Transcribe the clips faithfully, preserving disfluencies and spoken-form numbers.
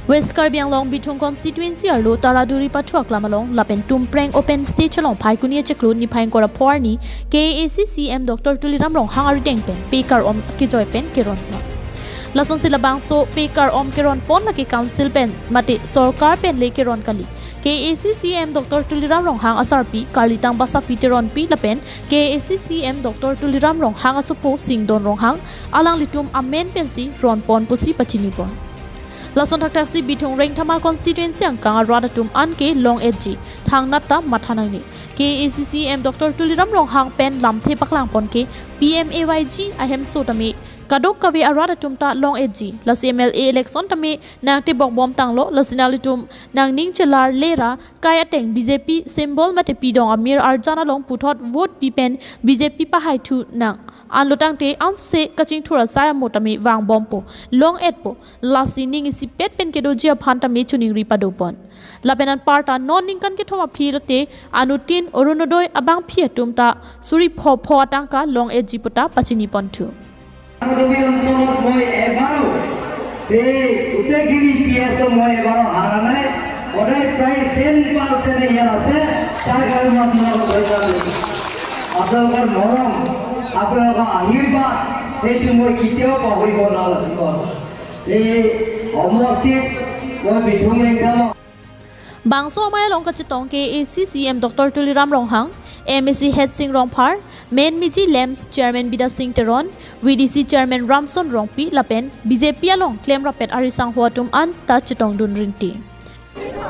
West Karbi Anglong Bithung constituency arlo Taraduri pathu aklam along lapen Tumpreng open stage along Phaikuni achiklo niphai ingkoi ra pho arni K A A C C E M Doctor Tuliram Ronghang arideng pen pekar om kejoi pen keron pon. Lasonsi labangso pekar om keron pon lake council pen mate sorkar pen le keron kali. K A A C C E M Doctor Tuliram Ronghang asarpi Karlitang Basapi Teronpi lapen K A A C C E M Doctor Tuliram Ronghang asopo Singdon Ronghang alanglitum amen pensi ron pon pusi pachini pon. Lason thakthak si Bithung Rengthama constituency angkang arat atum an ke long-etji thangnat ta matha nangne. K A A C C E M Doctor Tuliram Ronghang pen lamthe paklang pon ke P M A Y G ahemso tame kadokave arat atum ta long-etji. Lasi M L A election tame nangtebok bom tanglo, lasi nanglitum nangning chelar lera kai ateng B J P symbol mate pidong amir arjan along puthot vote pi pen B J P pahaithu nang. Anlo tangte ansose kachingthur asai amo tame vang bompo, long-etpo. Lasi ning isipet pen kedoji aphan tame choningri pado pon. Lapen anparta non ningkan kethom aphi lote anuttin Orunodoi abangphi atum ta suri pho pho atangka long-etji pu ta pachini ponthu. Aroni অঞ্চলত মই এবাৰো এই গোটেইখিনি P S মই এবাৰো হাৰা নাই। সদায় প্ৰায় ছেম পাৰ্চেণ্ট ইয়াত আছে। তাৰ কাৰণে মই আপোনালোকক ধন্যবাদ দিছোঁ। আপোনালোকৰ মৰম, আপোনালোকৰ আশীৰ্বাদ, সেইটো মই কেতিয়াও পাহৰিব নালাগিব। এই সমষ্টিত মই বিথুং ৰেংকামক Bangso amei along kachetong K A A C C E M Doctor Tuliram Ronghang, M A C Headsing Rongphar, Menmiji Lamps Chairman Bidya Sing Teron, V D C Chairman Ramson Rongpi lapen B J P along klem rapet arisangho atum an ta chetongdun rinti.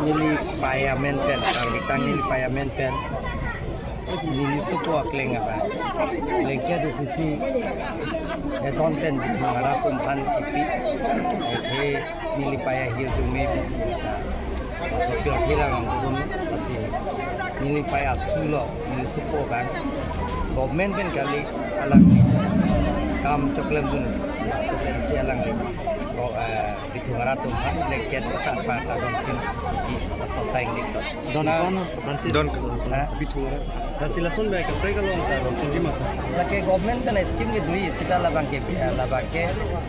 Neli pei amen pen, Karbi tang neli pei amen pen, neli sopo akleng abang. Lengke do sisi, eton pen Bithung arat atum aphan kipi, he neli pei ahirjume biji ta. Sopi akhir lang ang dum, lasi neli pei asu lo, neli sopo abang. Government pen kali alangli kam choklemdun, lasi pensi alangli. Ko, eh, Bithung arat atum aphan blanket kata apa ta don kin di paso saing di to. Don Na- Don Don Ha? Bithung arat. Lasi lason bai kaprek along ta don kin di masa. Lake government pen scheme kedui sita labang ke, eh, labang ke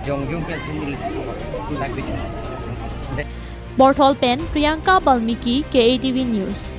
jongjung pensi neli sopo. Lak Bithung. Borthol pen Priyanka Balmiki, K A T V News.